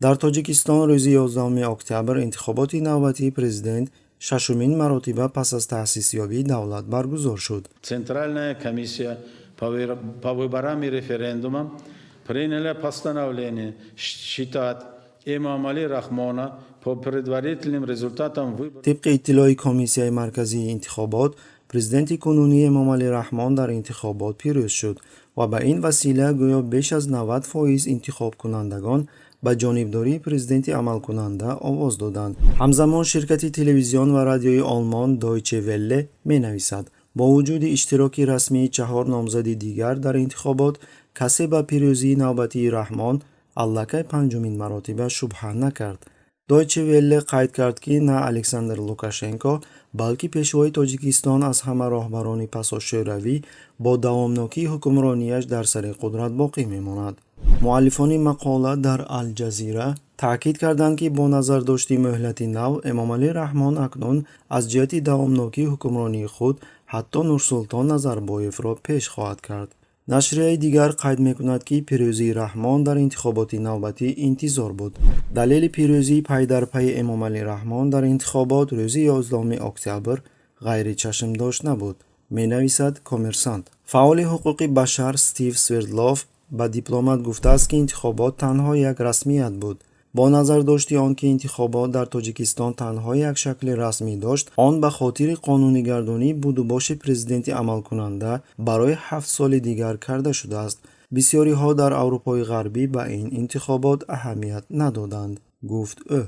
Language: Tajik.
Дар Тоҷикистон рӯзи 11 октябр интихоботи навбатии президент шашумин маротиба пас аз таъсисёбии давлат баргузор шуд. Центральная комиссия по выборам и референдумам приняла постановление считать Эмомали Рахмона по предварительным результатам выборов. Тибқи иттилои Комиссияи марказии интихобот, президенти кунунӣ Эмомалӣ Раҳмон дар интихобот пирӯз шуд ва ба ин васила гӯё беш аз 90% интихобкунандагон ба ҷонибдории президенти амалкунанда овоз доданд. Ҳамзамон ширкати телевизион ва радиои Олмон Дойче Велле менависад: бо вуҷуди иштироки расмии чаҳор номзади дигар дар интихобот, касе ба пирӯзии навбатии Раҳмон аллакай панҷумин маротиба шубҳа накард. Дойче Велле қайд кард, ки на Александр Лукашенко, балки пешвои Тоҷикистон аз ҳама роҳбарони пасошӯравӣ бо давомнокии ҳукмронияш дар сари қудрат боқӣ мемонад. Муаллифони мақола дар Алҷазира таъкид карданд, ки бо назардошти муҳлати нав Эмомалӣ Раҳмон акнун аз ҷиҳати давомнокии ҳукмронии худ ҳатто Нурсултон Назарбоевро пеш хоҳад кард. Нашрияи дигар қайд мекунад, ки пирӯзии Раҳмон дар интихоботи навбатӣ интизор буд. Далели пирӯзии пайдарпайи Эмомалӣ Раҳмон дар интихобот рӯзи 11 октябр ғайричашмдошт набуд, менависад Коммерсант. Фаъоли ҳуқуқи башар Стив Свердлов ба Дипломат гуфтааст, ки интихобот танҳо як расмият буд. Бо назардошти он ки интихобот дар Тоҷикистон танҳо як шакли расмӣ дошт, он ба хотири қонунигардонии будубоши президенти амалкунанда барои 7 соли дигар карда шудааст. Бисёриҳо дар Аврупои Ғарбӣ ба ин интихобот аҳамият надоданд, гуфт ӯ.